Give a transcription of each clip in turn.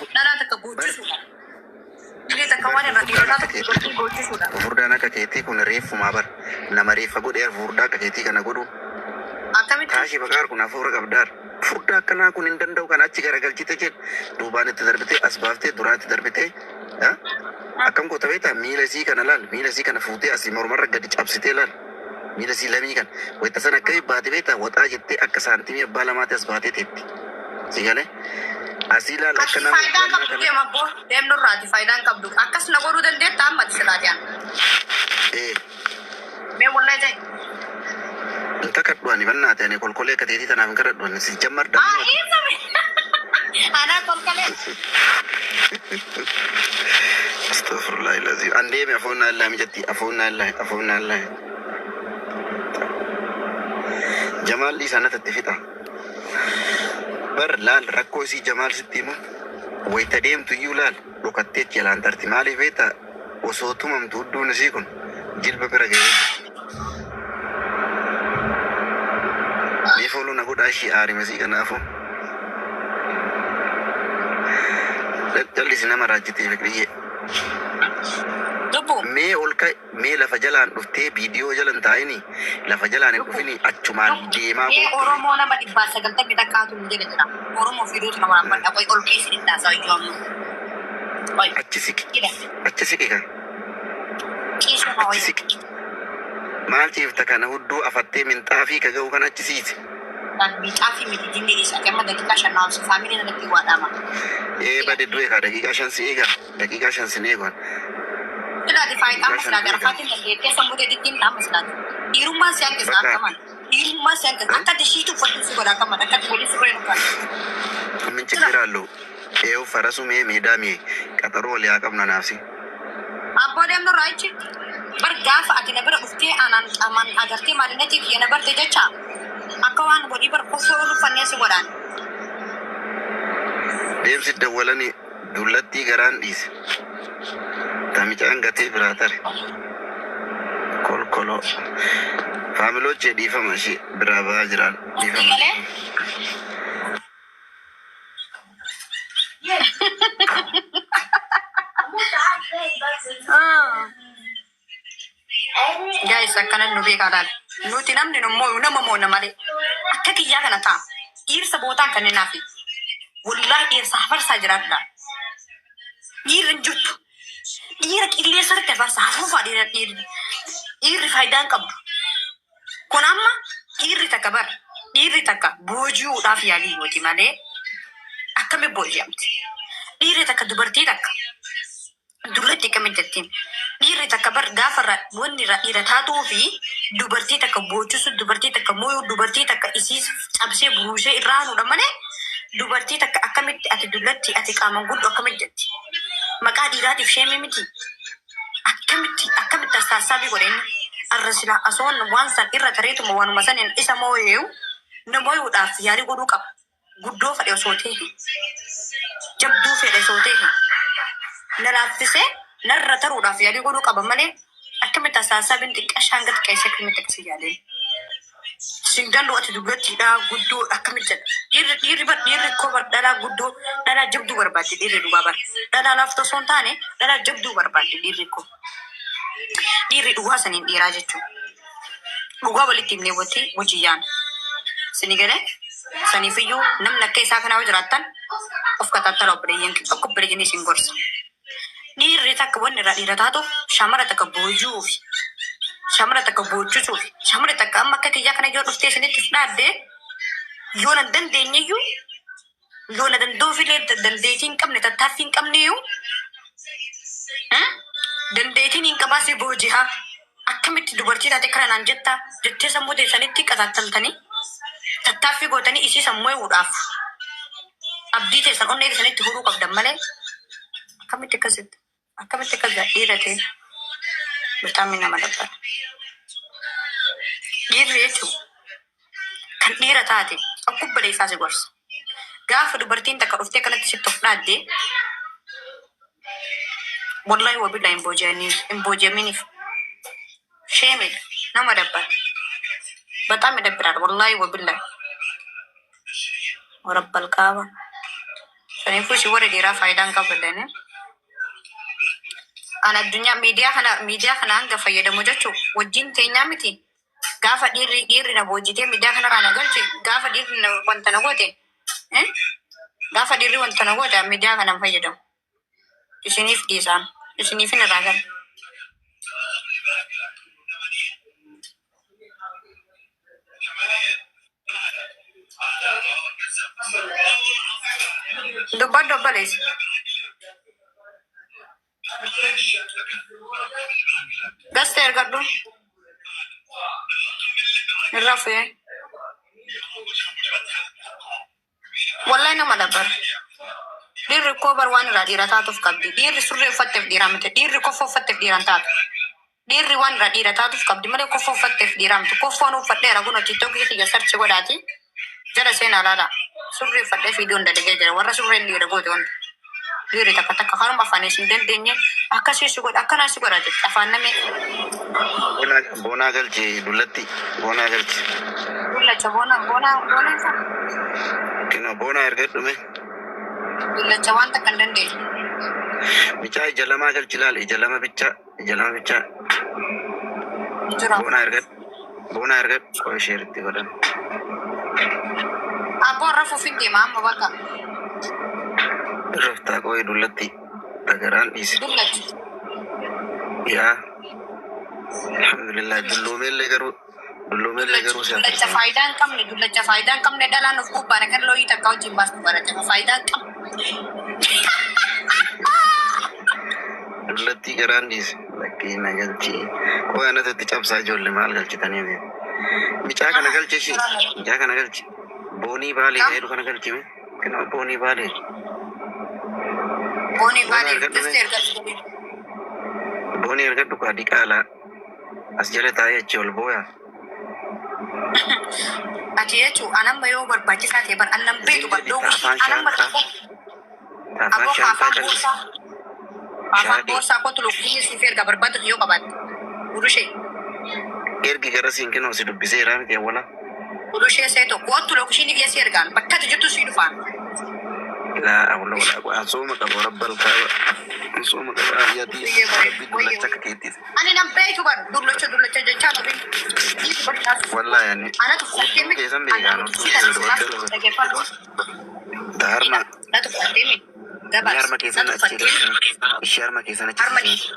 Dhalaa takka Bar boochisuudha. Dhiirri takka bar waan irra furdaan dhiirotaa akka tokko keetii dubartii boochisuudha. furdaan akka keetii kun reeffumaa bar nama reeffa godhee furdaa akka keetii kana godhuun Akkamitti? kaashii baqaar kun hafuura qabdaar. Furdaa akkanaa kun hin danda'u kan achi garagalchite jedhe duubaan itti darbite as baaftee duraan itti darbite akkam goota beektaa miila isii kana laal miila isii kana fuutee asii mormarra gadi cabsitee laal miila isii lamii kana wayita sana akka baate beektaa waxaa jettee akka saantimii abbaa lamaatti as baatee teetti si galee asii laal akka Ati nama faayidaa wannaa qabdu kana deema abboo deemnurraati faayidaan qabdu. Akkas na godhuu dandeetta amma ati silaati an. ee Mee wallahi ta'e. hin takadhu ani bannaate ani kolkolee akka teetii tanaaf hin kadhadhu ani si jammar Aa dammoo ati eessame. Anaa kolkalee. Astaghfirullah alazim. An deeme afoon allaa mijatti afoon allaa afoon allaa. Jamaal dhiisaa natti fixa. Bar laal rakkoo isii Jamaal sitti himu wayita deemtu iyyuu laal dhokattee achi jalaan tarti maaliif beektaa osoo tumamtu hudduun isii kun jilba bira ga'ee jirti. Mee fooloo na godhaa ishii aarima isii kanaafuu. Callisi nama raajjitee fiqriyyee. Lubbu. Mee ol ka'i mee lafa jalaan dhuftee viidiyoo jalan taa'ini lafa jalaan hin Lubbu. dhufini achumaan Lubbu. deemaa Mee koottu mee. Oromoo nama dhibbaa sagaltamii takkaatu nu jala jira. Oromoo fiduutu nama dhaabbadha. Qoy ol keessi dhintaasaa iyyuu amma. Qoy. Achi siqi Jira. achi siqi kan Ciisuma achi wayya. siqi maal ciifta kana hudduu afattee minxaafii ka ga'u kan achi siise. Kan miixaa fi miti jinni dhiisa. Amma daqiiqaa shan naaf faamilii namatti waa dhaama. Ee Jira. bade du'e kaa daqiiqaa shan si eega daqiiqaa shan sin eegan Silaati faayidaa daqiiqaa amma shan silaati du'e kaa arfaatiin dandeettee sammuu teetitti himta amma silaati. Dhiirummaan si hanqisa bakka akkaman. Dhiirummaan si hanqisa. Akka ati ishiitu uffatu si godha akkaman. Akka ati waliin surree nukaan. ምን Sila ችግር አለው? ይኸው ፈረሱ ሜ ሜዳ ሜ ቀጠሮ ሊያቀም ነው ናፍሲ abboo deemnu irraa jechi bar gaafa ati na bira dhuftee anaan qaamaan agartee maalinnetii kiyya na barte jecha akka waan walii bar kosoo uffannee si godhaan. deemsi dawwalani dullattii garaan dhiise tamicaan gatee biraa tare kolkoloo faamilochee dhiifama ishee biraa ba'aa jiraan dhiifama Galee Gaayis akkana nu beekaa laal. Nuti namni nu mooyu nama moona malee. Akka kiyyaa kana ta'a. Dhiirsa bootaan kan hin hafi. Wallaahi dhiirsa hafarsaa jiraadha. Dhiirri hin jirtu. Dhiira qilleensa irratti hafarsa hafuufaa dhiira dhiirri. Dhiirri faayidaa hin qabdu. Kun amma dhiirri takka bara. Dhiirri takka booji'uudhaaf yaalii gooti malee akkami booji'amti? Dhiirri takka dubartii takka dullatti akkamitti jettiin? Dhiirri takka bar gaafa irraa wanni irraa dhiira taatuu fi dubartii takka boochisu, dubartii takka mooyuu, dubartii takka isii cabsee buusee irraa hanuudha malee dubartii takka akkamitti ati dullatti ati qaamaan guddu akkamitti jetti? Maqaa dhiiraatiif sheemii miti. Akkamitti akkamitti astaassaabii godhe inni? Arra silaa asoon waan san irra tareetuma waanuma saniin isa mooyeeyu na mooyuudhaaf yaalii godhuu qaba. Guddoo fedhe osoo ta'e jabduu fedhe osoo ta'e na laaffisee narra taruudhaaf yaalii godhuu qaba malee akkamitti astaassaabiin xiqqaa gad qeessee akkamitti akkasii yaaleen. Sindallu ati dubartiidha guddoo akkamitti jedha. Dhiirri dhiirri bar dhiirri koo bar dhalaa guddoo dhalaa jabduu barbaaddi dhiirri dhugaa bar. Dhalaa laaftuu osoo hin taane dhalaa jabduu barbaaddi dhiirri koo. Dhiirri dhugaa saniin dhiiraa jechuudha. Dhugaa walitti himnee wati wajjin yaana. Sini galee saniifiyyuu namni akka isaa kanaa yoo jiraattan of katattala obboleeyyan akka obboleeyyan isin gorsa. Dhiirri takka wanni irraa dhiira taatuuf shamara takka booji'uufi shamara takka boochisuufi shamara takka amma akka kiyyaa kana yoo dhuftee isinitti dhaadde yoo na dandeenyeyyuu yoo na danda'uufillee dandeettii hin qabne tattaaffii hin qabneyyuu dandeettiin hin qabaasii booji'aa akkamitti dubartii taate kana naan jetta jettee sammuu teessanitti qaxaxaltanii tattaaffii gootanii isii sammuu eeguudhaaf abdii teessan onnee teessanitti huruu qabdan malee akkamitti akkasitti akkamitti akkas dhiira ta'e bitaamni nama dabbara. Dhiirri jechuun kan dhiira taate akka obboleessaa si gorsa. Gaafa dubartiin takka dhuftee kanatti sitti of dhaadde wallahi wabillahi hin booji'aniif hin booji'aminiif sheemidha nama dabbara. በጣም ይደብራል። ወላሂ ወቢላሂ ወረበል ካባ Saniifuu isin warri dhiiraa faayidaa hin qabdani. An addunyaa miidiyaa kana hanga fayyadamu jechuun wajjin teenyaa miti. Gaafa dhiirri na boojjitee miidiyaa kanarraa na galche, gaafa dhiirri na wanta na goote, gaafa dhiirri wanta na goote miidiyaa kana hin fayyadamu. Isiniif dhiisaan. Isiniifin irraa gala. Dubbadhu, obboleessi. Gasta ergadhu. Irraa fu'ee. Wallahi nama dabbar. Dhiirri koo bar waan irraa dhiira taatuuf qabdi. Dhiirri surree uffatteef dhiiraa miti. Dhiirri koffoo uffatteef dhiira hin taatu. Dhiirri waan irraa dhiira taatuuf qabdi malee koffoo uffatteef dhiiraa miti. Koffoon uffadheera kun TikTokii kiyya search godhaati. Jala seenaa laala. Surree uffadhee fiiduun dalagee jira. Warra surreen dhiira goote wanta. Dhiirri takka takka karuma afaan hin dandeenye akkasii si godha, akkanaa si godha jetti afaan namee. Boonaa, boonaa galchi dullatti, boonaa galchi. Dullacha boona boona boona isa. Kino boonaa erga dhume. Dullacha waan takka hin dandeenye. Bichaa ija lamaa galchi, laal, ija lama bicha, ija lama bicha. Jira. Boonaa ergadhu. Boonaa ergadhu. Qofa isheeritti godhan. Abboon rafuuf hin deema amma bakka. Raftaa qo'ee dullatti dhagaraan dhiise. Dullacha. Yaa. Alhamdulillah, dulloomeellee garuu dulloomeellee garuu si Dullacha faayidaa hin qabne, dullacha faayidaa hin qabne, dhalaan of gubbaan kan looyii takka wajjin baastu barate faayidaa hin qabne. Dullattii garaan dhiise. Lakkii na galchi. Qo'ee anatu itti cabsaa, ijoollee maal galchitanii? Micaa kana galchi ishee. Micaa kana galchi. Boonii baalee jedhu kana galchi mee. Kinoo boonii baalee. Boonii Boonaa baalee ergadhu gastee mee. ergadhu. Boonii ergadhu kaa diqaalaa. As jala taa'ee achi ol booya. Ati jechuun anamma yoo barbaachisaa ta'e bar annan beeku bar Zim jedhi dhoowwishii afaan anamma shaanxaa. tokko Afaan aboo shaanxaa afaan callisi. boorsaa afaan Shaadhii. boorsaa kootu lubbuu siif erga barbaadu yoo qabaatte. Udushee Ergi gara siin kinoo si dubbiseera miti awwala. Udushee seeto kootu lookishinii dhiyeessii ergaan bakka ati jirtu sii dhufaan. Laa hawla wala quwwata. Sooma qaba, rabbal kaaba. Sooma qaba ayyaati rabbi dullacha akka keetiif. Ani nan beektu bar dullacha dullacha jechaa nu beektu. Wallahi ani Anatu fudhattee hudduu miti. keessan beekaan Anatu hudduu si kana keessan silaas dhaggeeffadhu. Ta harma Natu fudhattee miti. Mee Gabaabsi. harma keessan Natu achi fudhattee miti. Ishee harma keessan achi Harma siisee.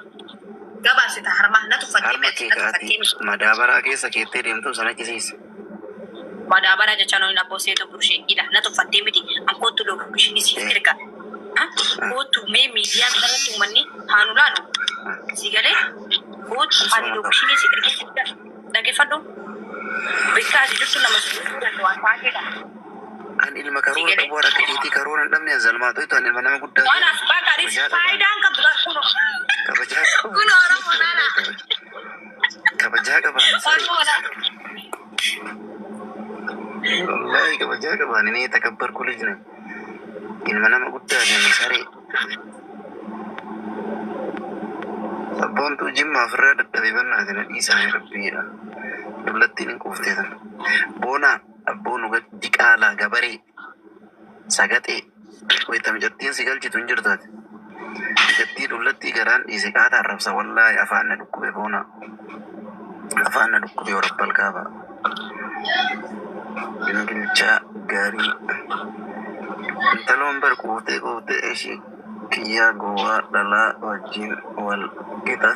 gabaabsita harma natu fudhattee Harma miti. kee Natu kaati fudhattee miti. madaabaraa keessa keettee deemtu sana achi siise. Madaabaraa jechaa nuyi abboo seetu burshee ila natu fudhattee miti. An kootu lookishinii siif erga. Kootu mee miidiyaa kanarratti uummanni haa nu laalu. Si galee kootu ani lookishinii si erge dhaggeeffadhu. Bakka ati jirtu nama si dhufuu danda'u waan taateedha. An ilma karoora qabu, harka keetii karoora hin dhabne zalmaa to'atu, an ilma nama guddaa Waan as baaqaanis kabajaa qaba. faayidaan qabdu kun Kabajaa qaba. kun Oromoo laala. Kabajaa qaba. Saree. Oromoo laala. Wallahi kabajaa qaba. Ani takabbarku ልጅ ነኝ. Ilma nama guddaa jenna saree. Sabboontuu jimma ofirraa dadhabee bannaati na dhiisaa rabbiidha. Dullattiin hin quuftee tana. Boonaa abboon diqaalaa gabaree sagaxee wayita mijattiin si galchitu hin jirtu ati. Mijattii dullattii garaan dhiise qaata arrabsa, wallaahi afaan na dhukkube, boonaa. Afaan na dhukkube, warabbal kaaba. Gingilchaa gaarii. Intaloon bar quuftee quuftee ishii kiyyaa gowwaa dhalaa wajjin wal qixa.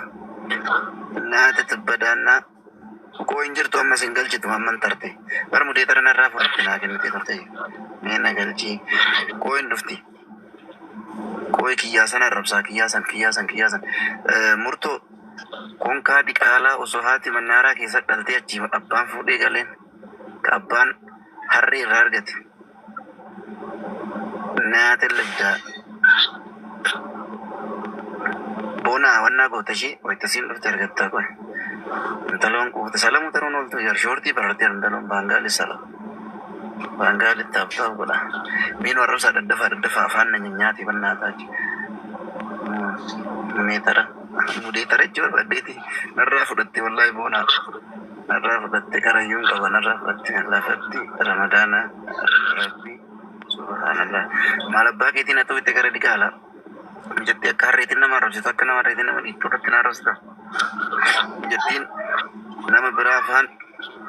Naata tibbadaannaa. Koo hin jirtu, ammas hin galchitu amman tarte. Bar mudee tara narraa fudhatte naa kennitee turte. Mee na galchii. Koo hin dhufti. Koo kiyyaa sana arrabsaa, kiyyaa san, kiyyaa san, kiyyaa san. Murtoo konkaa diqaalaa osoo haati mannaaraa keessa dhaltee achii abbaan fuudhee galeen ka abbaan harree irraa argate. Naata libdaa. Boonaa wannaa goota ishee wayita siin dhufte argattaa qoy. Intaloon quufte salamuu taruun ooltu jar shoortii barartee intaloon baangaali sala. Baangaali taaptaap godha. Miin warra daddafaa daddafaa afaan na nyaati bannaa taachi. Meetara. Mudee tara jechuun barbaaddeeti. Narraa fudhatte, wallaahi boonaa. Narraa fudhatte, qarayyuun qaba narraa fudhatte lafatti ramadaana rabbi. Subhaanallah. Maal abbaa keetiin haa ta'u itti gara diqaala. Jettee akka harreetiin nama arrabsitu, akka nama harreetiin nama dhiittu irratti na arrabsita. Jettiin nama biraa afaan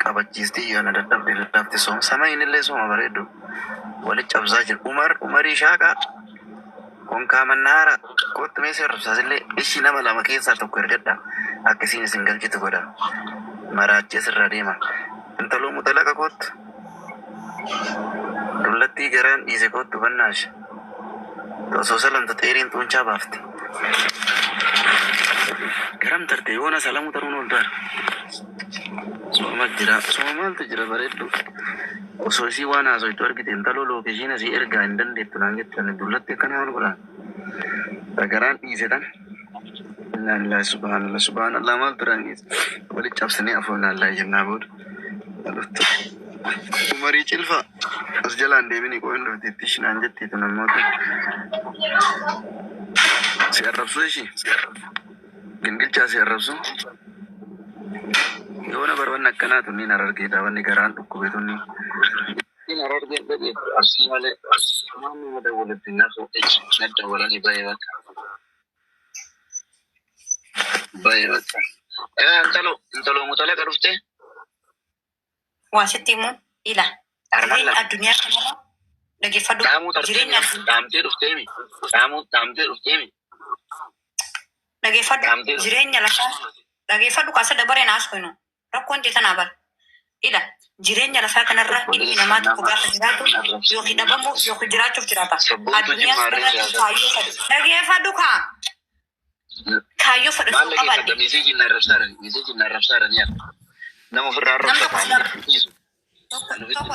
qabachiistii yoo na dadhabde dadhabde sooma. Sama inni illee sooma bareeddu. Wali cabsaa jiru. Umar Umarii shaaqaa. Konkaa mannaara. Kottu mee si arrabsaas illee ishii nama lama keessaa tokko ergadha. Akka isiin isin galchitu godha. Maraachee sirraa deema. Intaloo muxalaqa kottu. Dullattii garaan dhiise kottu bannaash. Osoo salamtu xeeriin xuunchaa baafte. Garam tarte yoona salamuu taruun ooltaara. Sooma jira. Sooma maaltu jira bareeddu. Osoo isii waan haasoytu argite intaloo location asii ergaa hin dandeettu naan jette ani dullatti akkana maal godhaan. Garaan dhiise tan. Innaa lillahi subhaanallah subhaanallah maal turaan wali cabsinee afoon allaa jennaa booda. Dhuftu. Umarii cilfa as jalaan deemini qoyin dhufti itti ishinaan jettiitu namoota. Si arrabsuu ishii. Gingilchaa si arrabsu. Yoona barbanni akkanaa tunniin Harargeedha wanni garaan dhukkube tunni. Inni Harargeen dhageessu Arsii malee waan nama dawwaletti nafu na dawwalanii bahee bakka. Bahee bakka. Intalo intalo mutalaqa dhufte. Waa sitti himu ila Armalla. jireenya addunyaa kanarra dhaggeeffadhu Dhaamuu tartee jireenya addunyaa dhaamtee dhufteemi. Dhaamuu dhaamtee dhufteemi. Dhaggeeffadhu Dhaamtee dhufte. Jireenya lafaa dhaggeeffadhu kaasa dabareen haasofnu rakkoon ta'e tanaa bara ila jireenya lafaa kanarra ilmi namaa tokko gaafa jiraatu yookiin dhabamu yookiin jiraachuuf jiraata. Sabboontuu Addunyaa jimmaarree kanarratti siyaasa. kaayyoo fedhu dhaggeeffadhu kaa kaayyoo fedhu Maal osoo dhaggeeffadha? qabaadhe Message na arrabsaadha. Message na arrabsaadha ni arga. Nama ofirraa nam arrabsa tokko taa'anii dhiisu. tokko tokko.